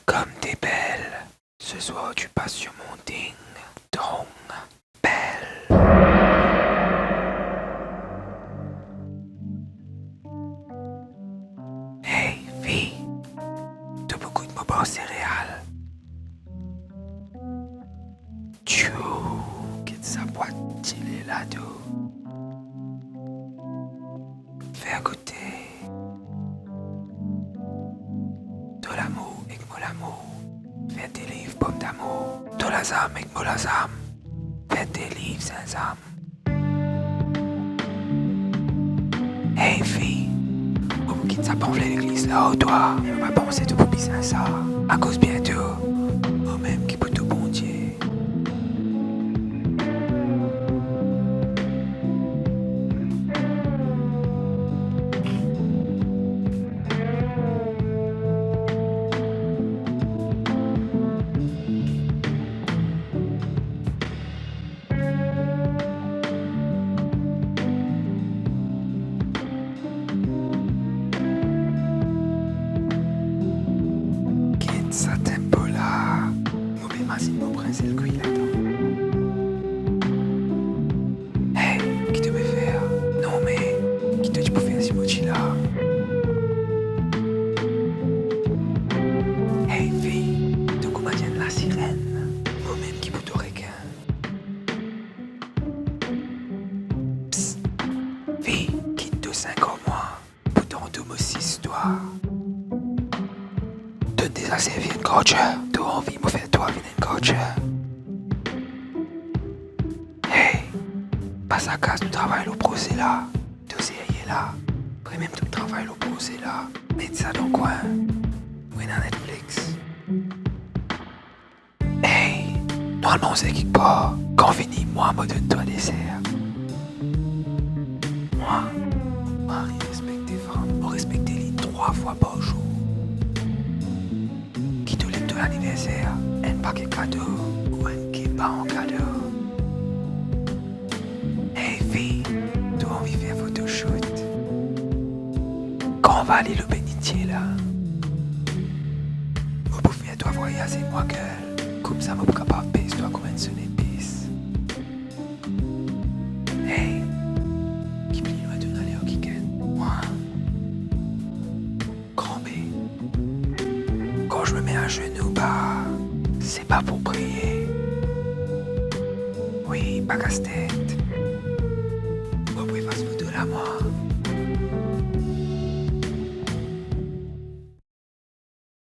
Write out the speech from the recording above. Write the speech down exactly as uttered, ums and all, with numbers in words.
Comme t'es belle. Ce soir, tu passes sur mon ding dong bell. Hey, fi, to pou gout mo bar sereal? Tchou, get sa bwat tele la, to. Fer goute to lamour ek mo lamour. Fer de liv pom damour. To lazam ek mo lazam. Fer de liv zinzam. Hey, fi, mo pou kit sa panfle legliz la ar twa. Me mo pa panse to pou bizin sa. Akoz biento, momem ki pou to Bondie. Get sa tempo la. Mo pe imazinn mo prin sel kwi ladan. Hey, ki to pe fer? Non, me ki to ti pou fer si mo ti la? Hey, fi, to kouma enn lasirenn. Momem ki pou to rekin. Psst, fi, kit to sink ar mwa. Pou tanto mo sis twa. To deza servi enn kartyer, to anvi mo fer twa vinn enn kartyer? Hey, pa sarkas, nou travay lor proze la. To serye la? Vremem to travay lor proze la? Met sa dan kwin. Mo ena Netflix. Hey, nou al manze kikpar. Kan fini, mwa mo donn twa deser. Mwa, mo mari respekte fam, mo respekte li trwa fwa par zour. Ki to lib to laniverser, enn pake kado ou enn keba an kado. Hey, fi, to anvi fer fotoshoot? Kan vali lor benitie la. Mo pou fer twa vwayaze mwa, girl. Koumsa mo pou kapav pez twa kouma enn sonepis. Hey, ki pli lwin to'nn ale ar kikenn? Mwa. Kanbe. Quand je me mets à genoux, ba, c'est pas pour prier. Wi, pa kas tet. Mo pou efas foto la, mwa.